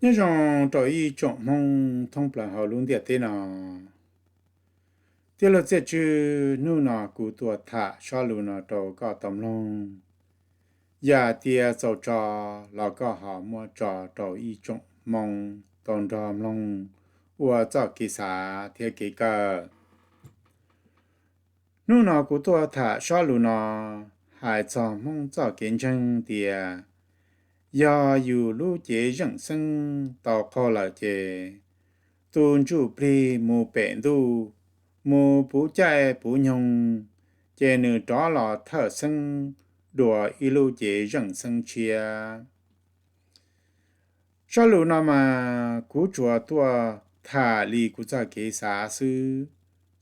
Nyob zoo rau ib tsoom Hmoob thoob plaws hauv lub ntiaj teb no. Tij laug Txiaj Tswv, hnub no kuv tuaj tham sob lus no rau koj tau mloog. Yam tias txaus tso los koj ho muab tso rau ib tsoom Hmoob tau nrog mloog ua txoj kev xav thiab kev kawm. Hnub no kuv tuaj tham sob lus no hais txog Hmoob txoj kev ntseeg tias yog yus lub cev zeem xeeb tau qaug lawm ces tus ntsuj plig mus pem ntuj, mus puv caij puv nyoog, ces nws rov los thawj xeeb dua ib lub cev zeem xeeb tshiab. Sob lus no mas kuv tsuas tuaj tham li kuv txoj kev xav xwb,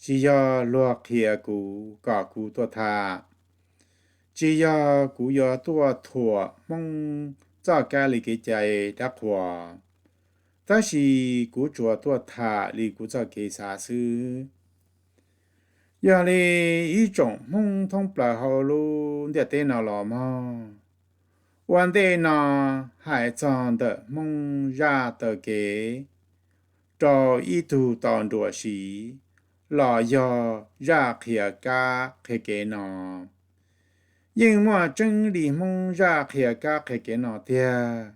tsis yog luag qhia kuv kom kuv tuaj tham, tsis yog kuv yuav tuaj thuam Hmoob txoj kab li kev cai dab qhuas, tab sis kuv tsuas tuaj tham li kuv txoj kev xav xwb. Yog li ib tsoom Hmoob thoob plaws hauv lub ntiaj teb no los mog, ua ntej no hais txog ntawm Hmoob zaj taw kev rau ib tug tau nruam siv los yog zaj qhia kab qhia kev no, yeej muaj tseeb li Hmoob zaj qhia kab qhia kev no tiag,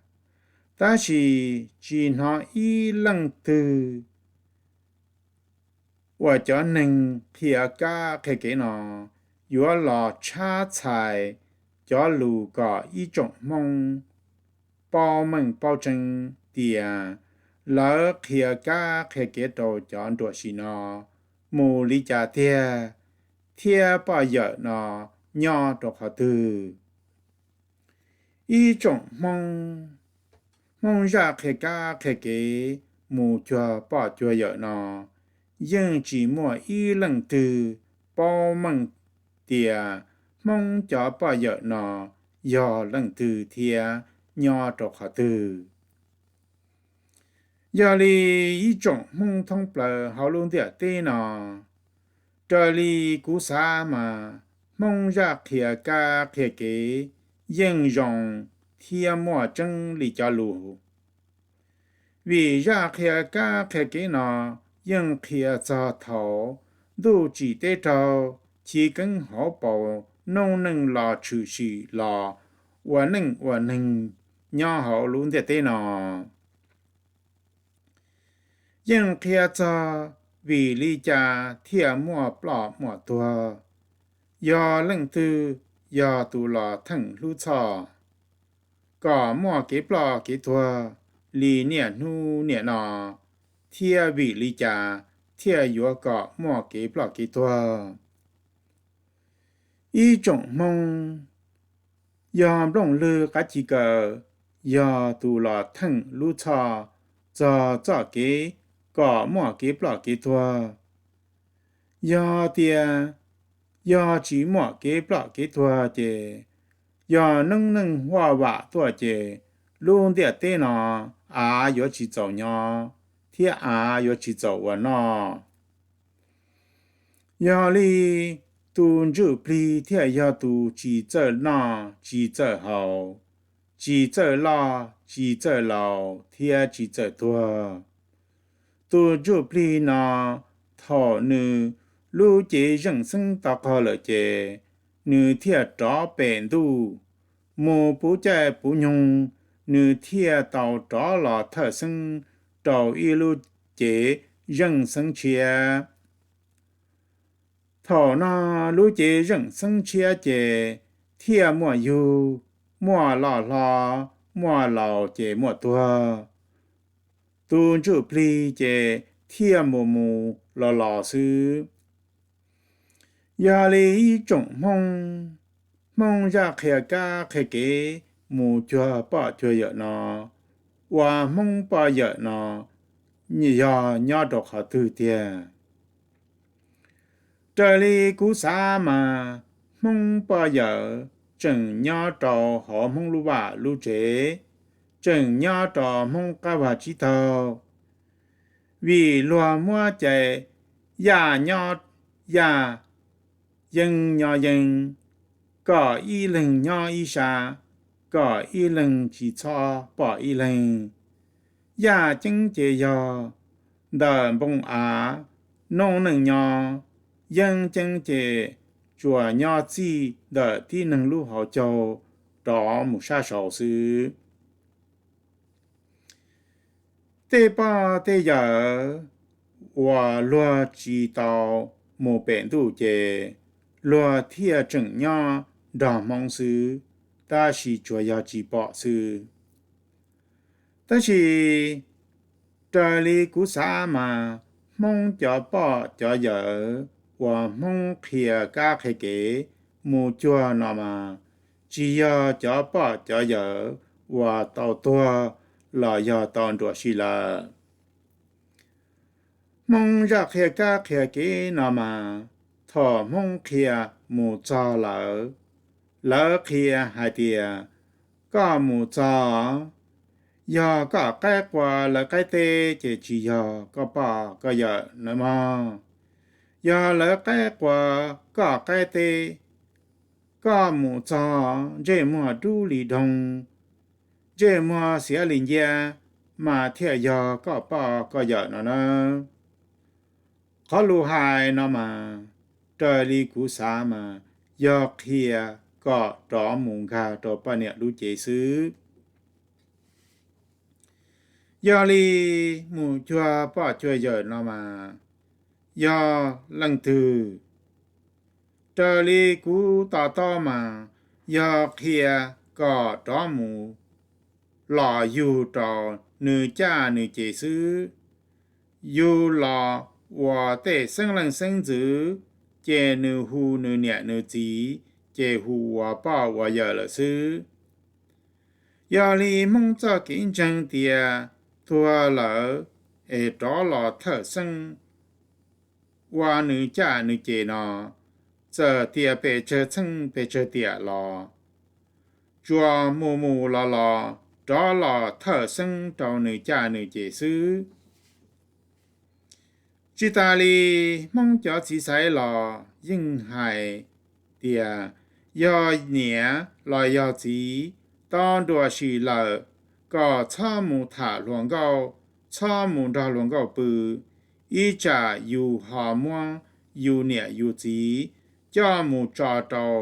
tab sis tsis hnov ib leej twg uas cov neeg qhia kab qhia kev no yuav los tshab txhais cov lus kom ib tsoom Hmoob paub meej paub tseeb tias lawv qhia kab qhia kev rau cov nruam siv no mus li cas tiag, thiab poj yawm no nyob rau qhov twg. Ib tsoom Hmoob zaj qhia kab qhia kev mus cuag poj cuag yawm no yeej tsis muaj ib leej twg paub meej tias Hmoob cov poj yawm no yog leej twg thiab nyob rau qhov twg. Yog li ib tsoom Hmoob thoob plaws hauv lub ntiaj teb no, raws li kuv xav mas Hmoob zaj qhia kab qhia kev yeej zoo thiab muaj tseeb li cov lus, vim zaj qhia kab qhia kev no yeej qhia txog thaum ntuj tsim teb raug, chiv keeb hauv paus, noob neej los tshwm sim los ua neej ua neeg nyob hauv lub ntiaj teb no. Yeej qhia txog vim li cas thiaj muaj ploj muaj tuag, yog leej twg yog tus los theej hlub txhoj kom muaj kev ploj kev tuag li niaj hnub niaj no, thiab vim li cas thiaj yuav kom muaj kev ploj kev tuag. Ib tsoom Hmoob, yog nplooj lwg qav ci kaw yog tus los theej lub txhoj txog txoj kev kom muaj kev ploj kev tuag. Yog tias yog tsis muaj kev ploj kev tuag ces yog noob neej huaj vam tuaj ces lub ntiaj teb no av yuav tsis txaus nyob thiab av yuav tsis txaus ua noj. Yog li tus ntsuj plig thiaj yog tus tsis txawj noj tsis txawj haus, tsis txawj loj tsis txawj laus thiab tsis txawj tuag. Tus ntsuj plig no thaum nws lub cev zeej xeeb tau qaug lawm ces nws thiaj rov pem ntuj mus puv caij puv nyoog, nws thiaj tau rov los thawj xeeb rau ib lub cev zeej xeeb tshiab. Thaum no lub cev zeej xeeb tshiab ces thiaj muaj yug, muaj loj hlob, muaj laus ces muaj tuag. Tus ntsuj plig ces thiaj mus mus los los xwb. Yog li ib tsoom Hmoob, Hmoob zaj qhia kab qhia kev mus cuag poj cuag yawm no, ua Hmoob poj yawm no yog nyob rau qhov twg tiag? Raws li kuv xav mas Hmoob poj yawm tseem nyob rau hauv Hmoob lub vaj lub tsev, tseem nyob rau Hmoob qab vag tsib taug, vim luag muab cais yaj nyob yaj, yeeb nyob yeeb, kom ib leeg nyob ib sab, kom ib leeg tsis txhob pom ib leeg. Yaj ceeb ces yog ntawm npoo av, noob neej nyob. Yeeb ceeb ces tsuas nyob txij ntawm tib neeg lub hauv caug rov mus sab saud xwb. Tej poj tej yawm uas luag tsis tau mus pem ntuj ces luag thiaj tseem nyob nrog Hmoob xwb, tab sis tsuas yog tsis pom xwb. Tab sis raws li kuv xav mas Hmoob cov poj cov yawm uas Hmoob qhia kab qhia kev mus cuag no mas tsis yog cov poj cov yawm uas tau tuag los yog tau nruam sim lawm. Hmoob zaj qhia kab qhia kev no mas thaum Hmoob qhia mus txog lawv, lawv qhia hais tias koj mus txog, yog koj qaib qua lawv qaib teb ces tsis yog koj poj koj yawm nawb mog. Yog lawv qaib qua koj qaib teb, koj mus txog ntsej muag dub li dhoo, ntsej muag xiav li nciab, mas thiaj yog koj poj koj yawm no na. Qhov lus hais no mas raws li kuv xav mas yog qhia kom rov mus nkag rau poj niam lub cev xwb. Yog li mus cuag poj cuag yawm no mas yog leej twg? Raws li kuv to taub mas yog qhia kom rov mus los yug rau nws caj nws ces xwb. Yug los ua tej xeeb leej xeeb ntxwv, ces nws hu nws niam nws txiv, ces hu ua poj ua yawm lawm xwb. Yog li Hmoob txoj kev ntseeg tias tuag lawm es rov los thawj xeeb ua nws caj nws ces no, txawm tias pes tsawg txheej pes tsawg tiam los tsuas mus mus los los rov los thawj xeeb rau nws caj nws ces xwb. Tsis tas li, Hmoob cov txiv xaiv los yeej hais tias yog niam los yog txiv tau nruam sim lawm, kom txhob mus tham hluas nkauj, txhob mus nrog hluas nkauj pw, ib tsam yus ho muab yus niam yus txiv coj mus tso rau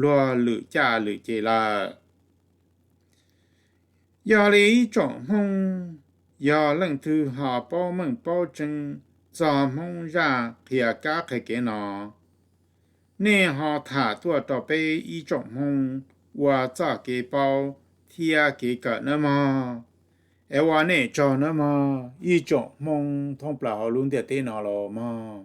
luag lwm caj lwm ces lawm. Yog li ib tsoom Hmoob, yog leej twg ho paub meej paub tseeb txog Hmoob zaj qhia kab qhia kev no, nej ho tham tuaj rau peb ib tsoom Hmoob ua txoj kev paub thiab kev kawm nawb mog. Es ua nej tsaug nawb mog ib tsoom Hmoob thoob plaws hauv lub ntiaj teb no los mog.